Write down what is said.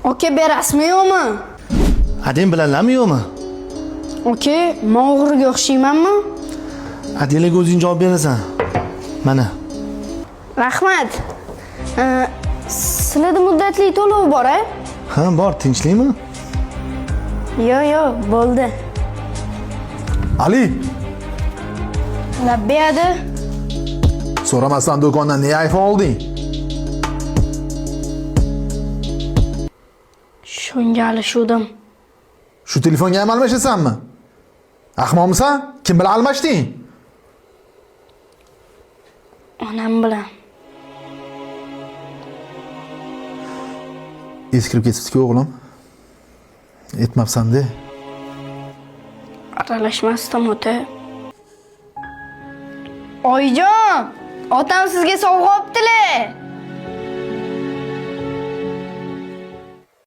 Aka, berasizmi yo'qmi? Adang bilanlarmi yo'qmi? Aka, men o'g'riga o'xshaymanmi? Adanglarga o'zing javob berasan. Mana. Rahmat. Sizlarda muddatli to'lov bor, a? Ha, bor, tinchlikmi? Yo'q, yo'q, bo'ldi. Ali, Labbay adi. so'ramasdan do'kondan ne iPhone olding? Shunga alishuvdim. Shu telefonga ham almashasanmi? Ahmoqmisan? Kim bilan almashding? Onam bilan. Eskirib ketibdi-ku o'g'lim. Aytmabsan-da. Aralashmasdim ota. Oyijon, otam sizga sovg'a olibdilar.